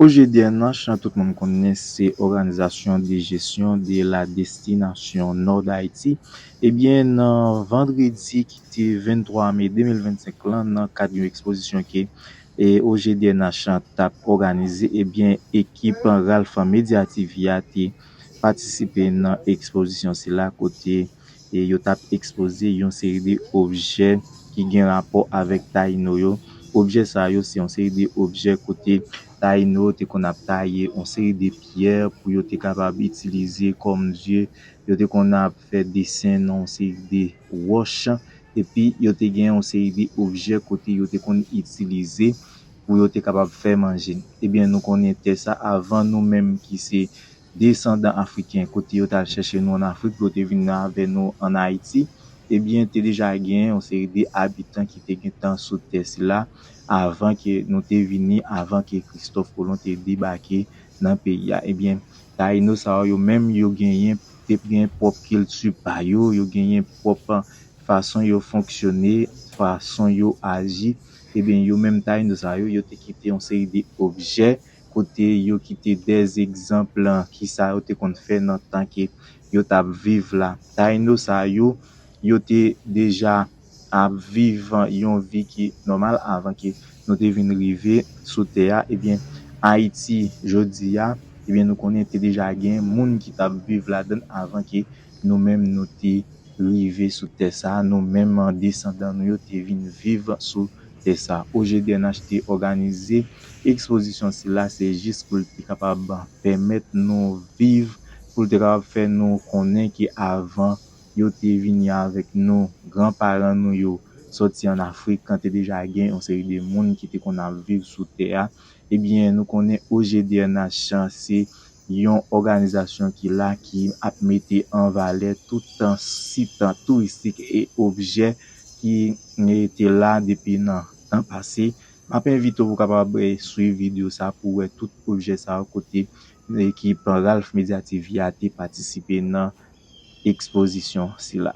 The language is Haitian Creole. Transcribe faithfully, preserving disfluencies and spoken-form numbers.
O G D N H, tout moun konnen, se Organisation de Gestion de la Destination Nord d'Haïti. Ebyen, nan vandredi ki te venntwa me de mil vennsenk lan, nan kad yon ekspozisyon ke e O G D N H t ap òganize, ebyen, ekip Ralph Media T V a te patisipe nan ekspozisyon sila, kote e yo t ap ekspoze yon seri de objè ki gen rapò avèk Tayino yo. Objè sa yo se yon seri de objè kote Tayino yo te konn ap taye yon seri de pyè pou yo te kapab itilize kòm zye. Yo te konn ap fè desen nan yon seri de wòch. Epi yo te gen yon seri de objè kote yo te konn itilize pou yo te kapab fè manje. Ebyen, nou konnen tè sa, avan nou menm ki se desandan afriken, kote yo t al chèche nou ann Afrik pou yo te vin avè nou ann Ayiti, ebyen, te deja gen yon seri de abitan ki te gentan sou tè sila avan ke nou te vini, avan ke Kristòf Kolon te debake nan peyi a. Ebyen, Tayino sa yo menm, yo genyen, te gen pwòp kilti pa yo, yo genyen pwòp fason yo fonksyone, fason yo aji. Ebyen, yo menm Tayino sa yo, yo te kite yon seri de objè kote yo kite de egzanp kisa yo te konn fè nan tan ke yo t ap viv la. Tayino sa yo, yo te deja ap viv yon vi ki nòmal avan ke nou te vin rive sou tè a. Ebyen, Ayiti, jodi a, ebyen, nou konnen te deja gen moun ki t ap viv ladan l avan ke nou menm nou te rive sou tè sa a, nou menm desandan nou yo te vin viv sou tè sa a. O G D N H te òganize ekspozisyon sila, se jis pou l te kapab pèmèt nou viv, pou l te kapab fè nou konnen ke avan yo te vini avèk nou, granparan nou yo sòti ann Afrik, kan te deja gen yon seri de moun ki te konn ap viv sou tè a. Ebyen, nou konnen O G D N H se yon òganizasyon ki la, ki ap mete an valè tout sit touristik e objè ki te la depi nan tan pase. M ap envite w pou w kapab, eh, swiv videyo sa pou w wè tout objè sa yo kote ekip Ralph Media T V a te patisipe nan ekspozisyon sila.